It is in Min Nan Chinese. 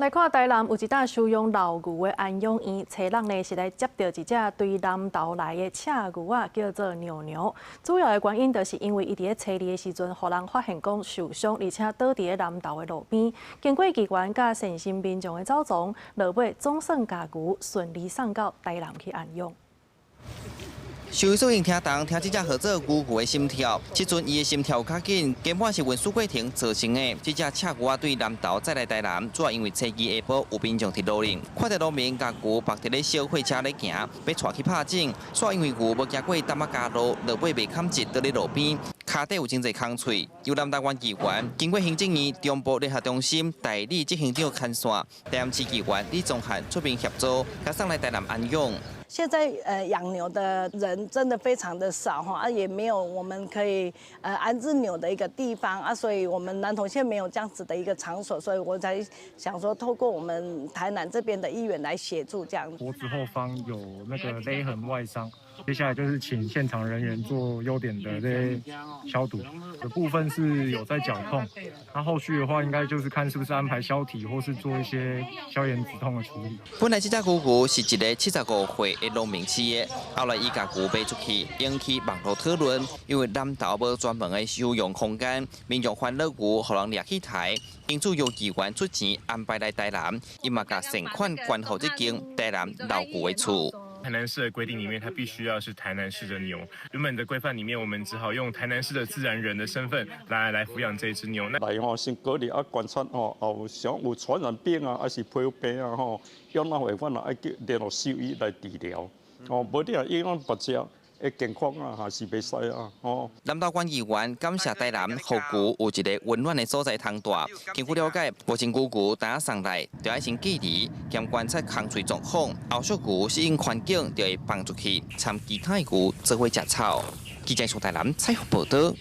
來看台南有一搭收容老牛的安養院，昨昏呢是來接著一隻對南投來的赤牛仔，叫做牛牛。主要的原因就是因為伊佇咧炊事的時陣，予人發現講受傷，而且倒佇咧南投的路邊。經過議員佮善心民眾的走傱，落尾總算共牛順利送到台南去安養。獸醫師用聽筒聽這隻號做牛牛的心跳，這陣伊的心跳較緊，根本是運輸過程造成的。這隻赤牛仔對南投載來台南，主要因為初期下晡有民眾佇路頂，看著農民共牛縛佇咧小貨車咧行，欲帶去拍種，煞因為牛無行過淡仔加路，落尾袂堪折倒佇路邊，跤底有真濟空喙。由南投縣議員經過行政院中部聯合中心代理執行長牽線，台南市議員李宗翰出面協助，共送來台南安養。現在養牛的人真的非常的少哈，啊也沒有我們可以安置牛的一個地方啊，所以我們南投縣沒有這樣子的一個場所，所以我才想說透過我們台南這邊的議員來協助這樣。脖子後方有那個勒痕外傷，接下來就是請現場人員做優點的這些消毒的部分是有在絞痛，那後續的話應該就是看是不是安排消體或是做一些消炎止痛的處理。本來這隻牛牛是一個75歲的農民飼的，後來伊共牛賣出去，引起網路討論，因為南投無專門的收容空間，民眾煩惱牛予人掠去刣，因此由議員出錢安排來台南，伊嘛共善款捐予這間台南老牛的厝。台南市的規定裡面，它必須要是台南市的牛。原本的規範裡面，我們只好用台南市的自然人的身份來撫養這隻牛。來吼，先隔離啊，觀察吼，有想有傳染病啊，還是皮膚病啊吼，要哪會阮啊愛叫聯絡獸醫來治療。哦，無你若影響別隻的健康啊，還是袂使啊，哦。南投縣議員感謝台南，予牛有一個溫暖的所在通蹛。根據了解，目前牛牛當送來，就愛先隔離兼觀察空喙狀況，後續牛適應環境就會放出去，參其他的牛做伙食草。記者蘇台南採訪報導。